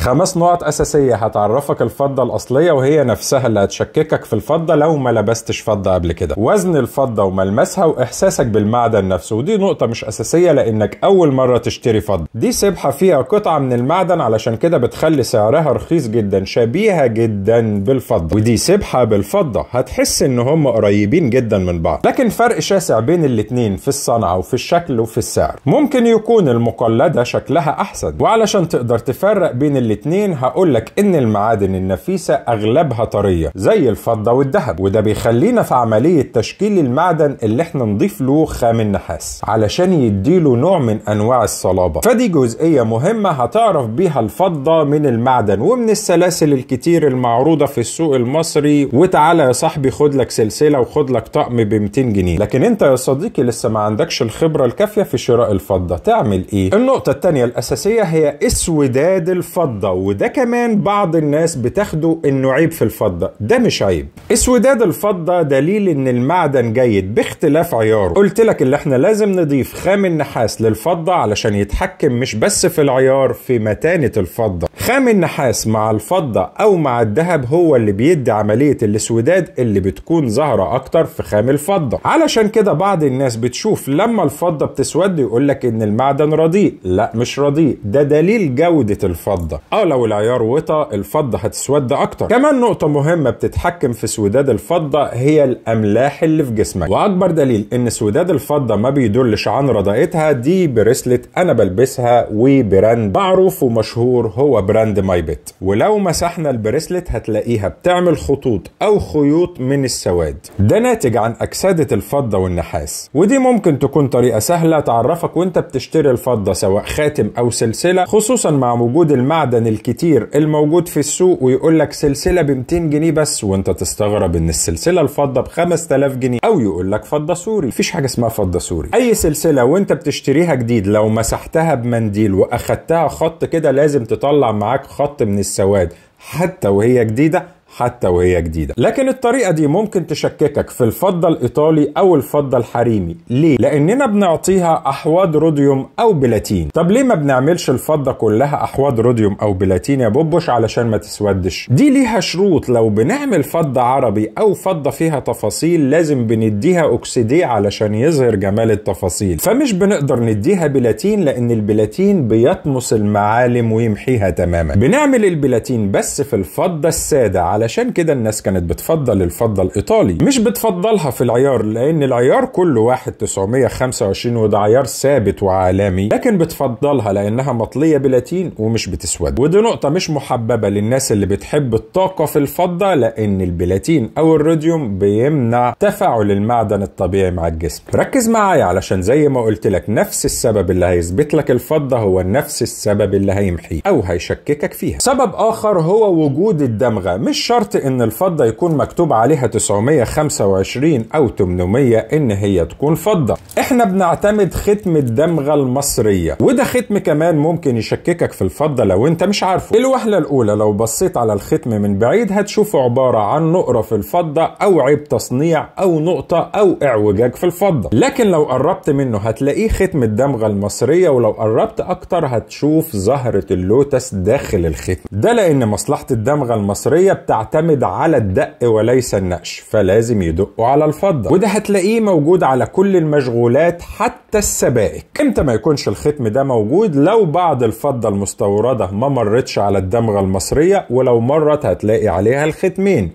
5 نقط أساسية هتعرفك الفضة الأصلية وهي نفسها اللي هتشككك في الفضة لو ما لبستش فضة قبل كده. وزن الفضة وملمسها وإحساسك بالمعدن نفسه، ودي نقطة مش أساسية لأنك أول مرة تشتري فضة. دي سبحة فيها قطعة من المعدن علشان كده بتخلي سعرها رخيص جدا، شبيهة جدا بالفضة. ودي سبحة بالفضة، هتحس إن هم قريبين جدا من بعض، لكن فرق شاسع بين الاتنين في الصنعة وفي الشكل وفي السعر. ممكن يكون المقلدة شكلها أحسن، وعلشان تقدر تفرق بين الاتنين هقولك إن المعادن النفيسة أغلبها طرية زي الفضة والذهب، وده بيخلينا في عملية تشكيل المعدن اللي احنا نضيف له خام النحاس علشان يديله نوع من أنواع الصلابة. فدي جزئية مهمة هتعرف بيها الفضة من المعدن ومن السلاسل الكتير المعروضة في السوق المصري. وتعالى يا صاحبي خد لك سلسلة وخد لك طقم ب 200 جنيه، لكن انت يا صديقي لسه ما عندكش الخبرة الكافية في شراء الفضة، تعمل ايه؟ النقطة التانية الأساسية هي اسوداد الفضة، وده كمان بعض الناس بتاخده انه عيب في الفضة. ده مش عيب، اسوداد الفضة دليل ان المعدن جيد باختلاف عياره. قلت لك اللي احنا لازم نضيف خام النحاس للفضة علشان يتحكم مش بس في العيار، في متانة الفضة. خام النحاس مع الفضة او مع الذهب هو اللي بيدي عملية الاسوداد اللي بتكون ظاهرة اكتر في خام الفضة. علشان كده بعض الناس بتشوف لما الفضة بتسود يقول لك ان المعدن رديء. لا مش رديء، ده دليل جودة الفضة. لو العيار وطى الفضة هتسود اكتر. كمان نقطة مهمة بتتحكم في سوداد الفضة هي الاملاح اللي في جسمك، واكبر دليل ان سوداد الفضة ما بيدلش عن رداءتها دي bracelet انا بلبسها و brand معروف ومشهور هو brand مايبت، ولو مسحنا ال bracelet هتلاقيها بتعمل خطوط او خيوط من السواد، ده ناتج عن اكسدة الفضة والنحاس. ودي ممكن تكون طريقة سهلة تعرفك وانت بتشتري الفضة سواء خاتم او سلسلة، خصوصا مع وجود المعدن الكتير الموجود في السوق ويقول لك سلسلة ب 200 جنيه بس، وانت تستغرب ان السلسلة الفضة ب 5000 جنيه، او يقول لك فضة سوري. مفيش حاجة اسمها فضة سوري. اي سلسلة وانت بتشتريها جديد لو مسحتها بمنديل واخدتها خط كده لازم تطلع معاك خط من السواد حتى وهي جديدة، حتى وهي جديدة. لكن الطريقة دي ممكن تشككك في الفضة الإيطالي أو الفضة الحريمي. ليه؟ لأننا بنعطيها أحواض روديوم أو بلاتين. طب ليه ما بنعملش الفضة كلها أحواض روديوم أو بلاتين يا بوبوش؟ علشان ما تسودش. دي ليها شروط. لو بنعمل فضة عربي أو فضة فيها تفاصيل لازم بنديها أكسيدي علشان يظهر جمال التفاصيل، فمش بنقدر نديها بلاتين لأن البلاتين بيطمس المعالم ويمحيها تماما. بنعمل البلاتين بس في الفضة السادة، علشان كده الناس كانت بتفضل الفضة الإيطالي، مش بتفضلها في العيار لأن العيار كله 1925 وده عيار ثابت وعالمي، لكن بتفضلها لأنها مطلية بلاتين ومش بتسود. ودي نقطة مش محببة للناس اللي بتحب الطاقة في الفضة، لأن البلاتين أو الروديوم بيمنع تفاعل المعدن الطبيعي مع الجسم. ركز معايا علشان زي ما قلت لك نفس السبب اللي هيثبت لك الفضة هو نفس السبب اللي هيمحيه أو هيشككك فيها. سبب آخر هو وجود الدمغة. مش شرط ان الفضة يكون مكتوب عليها 925 او 800 ان هي تكون فضة. احنا بنعتمد ختم الدمغة المصرية، وده ختم كمان ممكن يشككك في الفضة لو انت مش عارفه. الوهلة الاولى لو بصيت على الختم من بعيد هتشوفه عبارة عن نقرة في الفضة او عيب تصنيع او نقطة او اعوجاج في الفضة، لكن لو قربت منه هتلاقيه ختم الدمغة المصرية، ولو قربت اكتر هتشوف زهرة اللوتس داخل الختم ده، لان مصلحة الدمغة المصرية بتعتمد على الدق وليس النقش، فلازم يدقوا على الفضة، وده هتلاقيه موجود على كل المشغولات حتى السبائك. امتى ما يكونش الختم ده موجود؟ لو بعض الفضة المستوردة ما مرتش على الدمغة المصرية، ولو مرت هتلاقي عليها الختمين،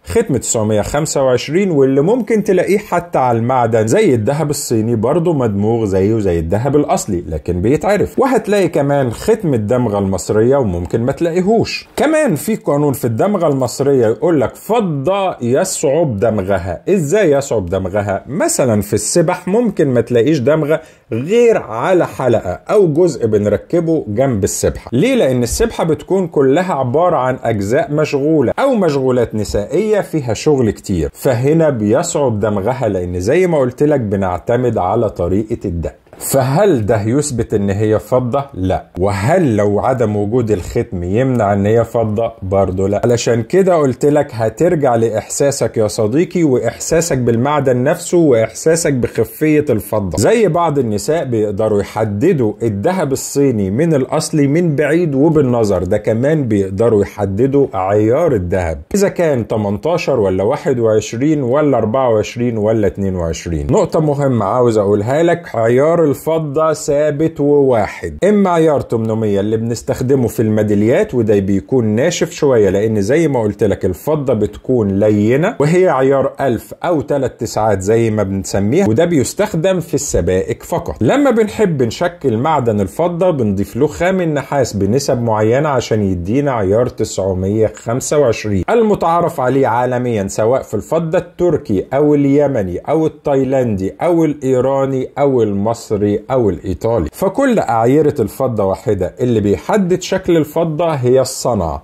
ختم 925 واللي ممكن تلاقيه حتى على المعدن زي الذهب الصيني برضه مدموغ زيه زي الذهب الأصلي لكن بيتعرف، وهتلاقي كمان ختم الدمغة المصرية وممكن ما تلاقيهوش. كمان في قانون في الدمغة المصرية يقول لك فضة يصعب دمغها. ازاي يصعب دمغها؟ مثلا في السبح ممكن ما تلاقيش دمغة غير على حلقة أو جزء بنركبه جنب السبحة. ليه؟ لأن السبحة بتكون كلها عبارة عن أجزاء مشغولة أو مشغولات نسائية فيها شغل كتير، فهنا بيصعب دمغها لأن زي ما قلت لك بنعتمد على طريقة الدق. فهل ده يثبت ان هي فضة؟ لا. وهل لو عدم وجود الختم يمنع ان هي فضة؟ برضه لا. علشان كده قلت لك هترجع لإحساسك يا صديقي، وإحساسك بالمعدن نفسه، وإحساسك بخفية الفضة. زي بعض النساء بيقدروا يحددوا الذهب الصيني من الأصلي من بعيد وبالنظر، ده كمان بيقدروا يحددوا عيار الذهب إذا كان 18 ولا 21 ولا 24 ولا 22. نقطة مهمة عاوز أقولها لك، عيار الفضة ثابت وواحد، إما عيار 800 اللي بنستخدمه في الميداليات وده بيكون ناشف شوية لأن زي ما قلت لك الفضة بتكون لينة، وهي عيار 1000 أو 3 تسعات زي ما بنسميها، وده بيستخدم في السبائك فقط. لما بنحب نشكل معدن الفضة بنضيف له خام النحاس بنسب معينة عشان يدينا عيار 925 المتعارف عليه عالميا، سواء في الفضة التركي أو اليمني أو التايلاندي أو الإيراني أو المصري أو الإيطالي. فكل أعيرة الفضة واحدة، اللي بيحدد شكل الفضة هي الصنعة.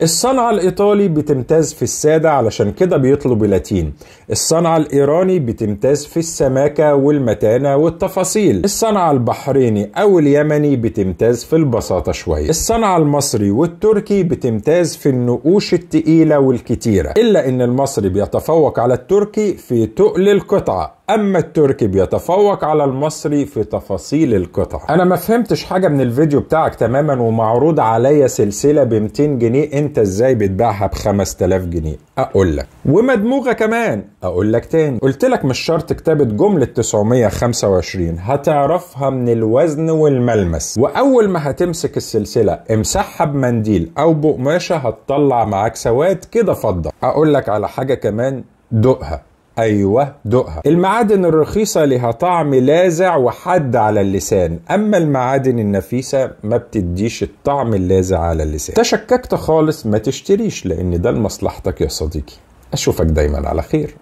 الصنعة الإيطالي بتمتاز في السادة علشان كده بيطلب لاتين، الصنعة الإيراني بتمتاز في السماكة والمتانة والتفاصيل، الصنعة البحريني أو اليمني بتمتاز في البساطة شوية، الصنعة المصري والتركي بتمتاز في النقوش التقيلة والكتيرة، إلا إن المصري بيتفوق على التركي في تقل القطعة، أما التركي بيتفوق على المصري في تفاصيل القطع. أنا ما فهمتش حاجة من الفيديو بتاعك تماما، ومعروض عليا سلسلة ب 200 جنيه، أنت إزاي بتبيعها ب 5000 جنيه؟ أقول لك، ومدموغة كمان. أقول لك تاني، قلت لك مش شرط كتابة جملة 925، هتعرفها من الوزن والملمس، وأول ما هتمسك السلسلة امسحها بمنديل أو بقماشة هتطلع معاك سواد كده فضة. أقول لك على حاجة كمان، دقها. أيوة دقها. المعادن الرخيصة لها طعم لاذع وحاد على اللسان، أما المعادن النفيسة ما بتديش الطعم اللاذع على اللسان. تشككت خالص ما تشتريش، لأن ده لمصلحتك يا صديقي. أشوفك دايما على خير.